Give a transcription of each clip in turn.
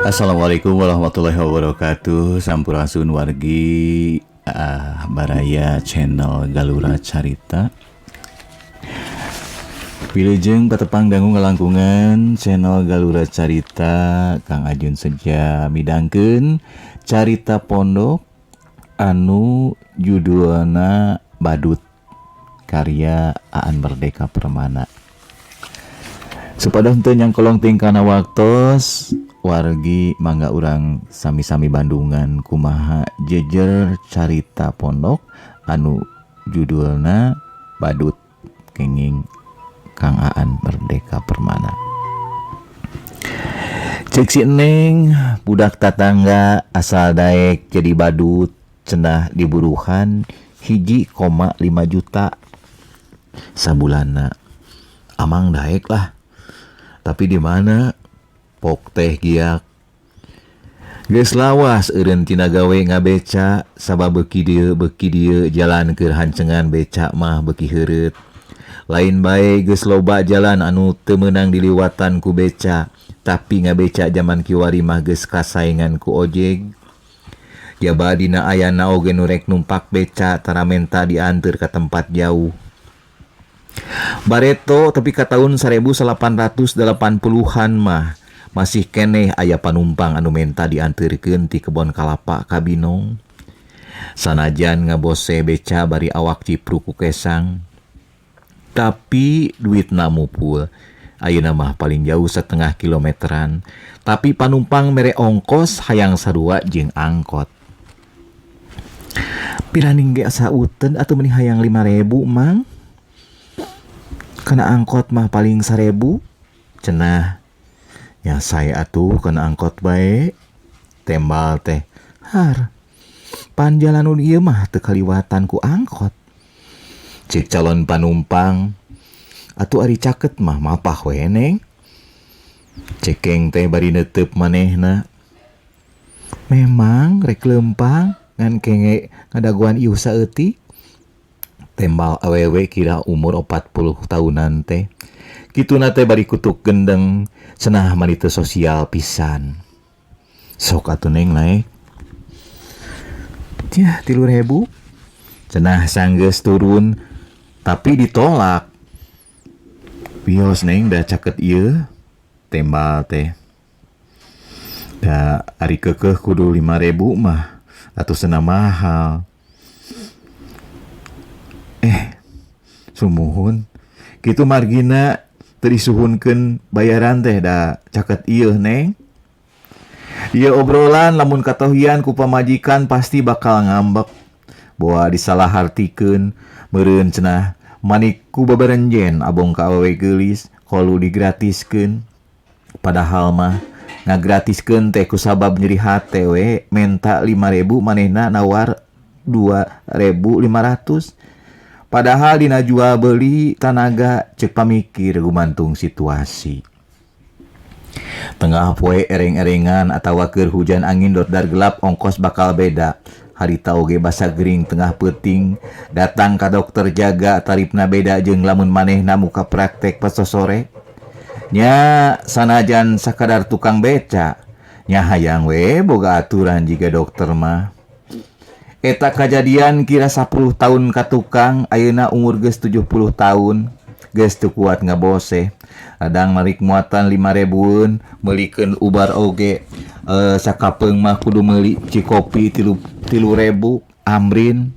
Assalamualaikum warahmatullahi wabarakatuh. Sampurasun wargi, baraya channel Galura Carita. Wilujeng patepang dangu ngalangkungan channel Galura Carita. Kang Ajun seja midangkeun carita pondok anu judulna Badut, karya Aan Merdeka Permana. Supados teu nyangkolong tingkana waktos, wargi, mangga urang sami-sami bandungan kumaha jejer carita pondok anu judulna Badut kenging Kang Aan Merdeka Permana. Cek si Neng, budak tatangga, asal daek jadi badut cenah diburuhan 1,5 juta sabulana. Amang daek lah, tapi di mana? Pok teh giak. Geus lawas eureun tina gawe ngabeca, sabab beuki dieu jalan keur hancengan beca mah beuki heureut. Lain bae geus loba jalan anu teu meunang diliwatan ku beca, tapi ngabeca jaman kiwari mah geus kasaingan ku ojek. Jaba dina ayana oge nu rek numpak beca, tara menta dianteur ka tempat jauh. Bareto tepi ka taun 1880-an mah masih keneh aya panumpang anu menta dianteurkeun ti Kebon Kalapa ka Binong. Sanajan ngabose beca bari awak cipruk ku kesang, tapi duitna mupul. Ayeuna mah paling jauh setengah kilometeran, tapi panumpang mere ongkos hayang sarua jeung angkot. "Piraning ge sauten atuh, meni hayang 5000, Mang. Kana angkot mah paling 1000," cenah. "Ya saya atuh kana angkot bae," tembal teh. "Har pan jalan nu ieu mah teu kaliwatan ku angkot," cek calon panumpang. "Atuh ari caket mah mapah we, Neng," cekeng teh bari netep manehna. "Memang rek lempang ngan kenge ngadagoan iuh saeutik," tembal awewe kira umur 40 tahunan teh. Kituna teh bari kutuk gendeng, cenah mani teu sosial pisan. "Sok atuh, Neng, naek ya 3000," cenah sanggeus turun, tapi ditolak. "Wios, Neng, da caket ieu," tembal teh. "Da ari keukeuh kudu 5000 mah atuh cenah mahal." "Eh, sumuhun." Kitu margina teu disuhunkeun bayaran teh, da caket ieu, Neng. Ieu obrolan lamun katohian ku pamajikan pasti bakal ngambek. Boa disalahartikeun meureun cenah manik ku babarenjen abong ka awewe geulis kolu digratiskeun. Padahal mah ngagratiskeun teh kusabab nyeri hate we, menta 5000 manehna nawar 2500. Padahal dina jual beli tanaga cek pamikir gumantung situasi. Tengah poe ereng-erengan atawa keur hujan angin dordar gelap, ongkos bakal beda. Harita oge basa gering tengah peuting datang ka dokter jaga, tarifna beda jeung lamun manehna muka praktek pas sore. Nya sanajan sakadar tukang beca nya hayang we boga aturan jiga dokter mah. Eta kajadian kira 10 tahun ka tukang, ayeuna umur geus 70 tahun, geus teu kuat ngabose. Kadang narik muatan 5000-eun, meulikeun ubar oge sakapeung mah kudu meuli cikopi 3000 amrin.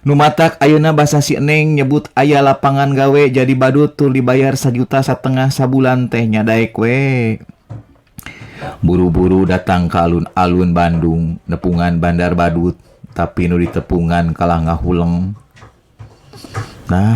Nu matak ayeuna basa si Neng nyebut aya lapangan gawe jadi badut tur dibayar 1,5 juta sabulan teh, nya daek we. Buru-buru datang ke alun-alun Bandung, nepungan bandar badut, tapi nu ditepungan kalah ngahuleng. Nah.